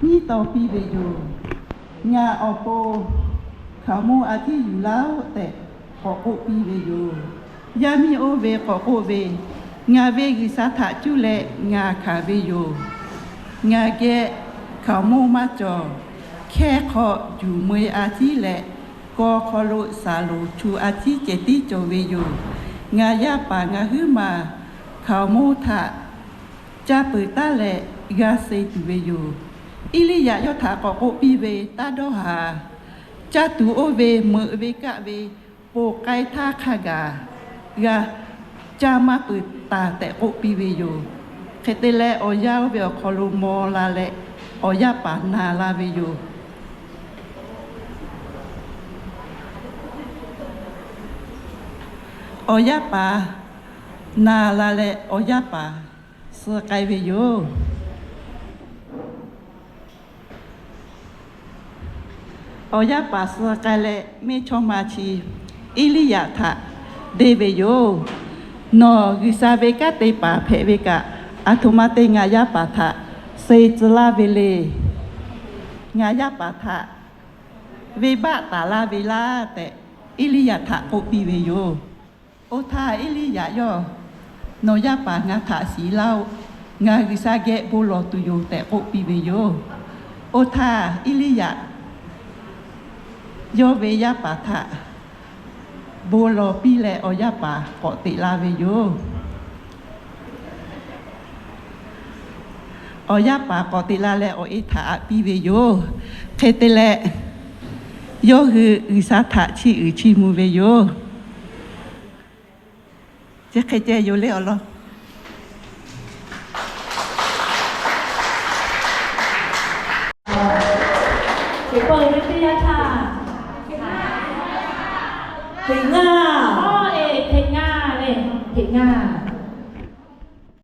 nyiˇ taw piˇ ve yoˬ. Ngaˬ awˬ pon hkaoˍmonˇ a ciˉ yuˬ laˇ-oˆ tehꞈ k'awꞈ k'oˆ piˇ ve yoˬ. Yaˇ miˇ oˇ ve k'awꞈ k'oˆ ve, Ngaˬ ve G'uiˬsha htaꞈ cuˇ leh ngaˬ hkanˍ ve yoˬ. Ngaˬ geh hkaoˍmonˇ maˇ cawˬ. Hkehˇ hk'aw yuˬ meu-e a ciˉ leh, kaw hk'aw lo saˍ loˍ chu a ciˉ ceh tiˉ cawˬ ve yoˬ. Ngaˬ yaˇ paˍ ngaˬ huiˉ maˬ hkaoˍmonˇ htaꞈ caˇ peuˬ taˉ leh g'a suh tuˬ ve yoˬ. Eˇliˇyaꞈ yawˇ htaꞈ k'awꞈ k'oˆ piˇ ve, Taˇ dawˇ haˍ. Caˇ tuˬ oˇ ve meuꞈ ve kaˆ ve ponˬ k'ai htaˇ hk'a gaˬ g'a caˇ maˇ peuˬ taˍ tehꞈ k'oˆ piˇ ve yoˬ. Hk'e te leh, awˬ yaˇ oˇ ve awˬ hk'aw lo maw la leh, awˬ yaˇ paˍ na la ve yoˬ. Awˬ yaˇ paˍ na la leh, awˬ yaˇ paˍ suh k'ai ve yoˬ. Awˬ yaˇ paˍ suh k'ai leh, mehˇchawˇma chi Eˇliˇyaꞈ htaꞈ deˇ ve yoˬ. Nawˬ G'uiˬsha ve kanˉ te paˍ hpehꞈ ve kaꞈ, aˬ htoꞈ ma te ngaˬ yaˇ paˍ htaꞈ suh tcuh laˇ ve le. Ngaˬ yaˇ paˍ htaꞈ venˇbaˆ taˍ laˇ ve laˇ tehꞈ, Eˇliˇyaꞈ htaꞈ k'oˆ piˇ ve yoˬ. Oˇ htaˇ Eˇliˇyaꞈ yawˇ, Nawˬ yaˇ paˍ ngaˬ htaꞈ shiˍ laˇ-oˆ. Ngaˬ G'uiˬsha geh bon lawˬ tuˬ yoˬ tehꞈ k'oˆ piˇ ve yoˬ. Oˇ htaˇ Eˇliˇyaꞈ yawˇ ve yaˇ paˍ htaꞈ bon lawˬ piˇ leh, awˬ yaˇ paˍ k'awꞈ teꞈ la ve yoˬ. Awˬ yaˇ paˍ k'awꞈ teꞈ la leh, awˬ e htaꞈ aꞈ piˇ ve yoˬ. Hk'e te leh, yawˇ hui G'uiˬsha htaꞈ chiˇ uiˍ chiˇ mvuh ve yoˬ. Chi hk'e ceh yoˬ le awˬ lawn. Teˇ pawˆ ve teˇ yanˇ htaˇ, teˇ ngaˇ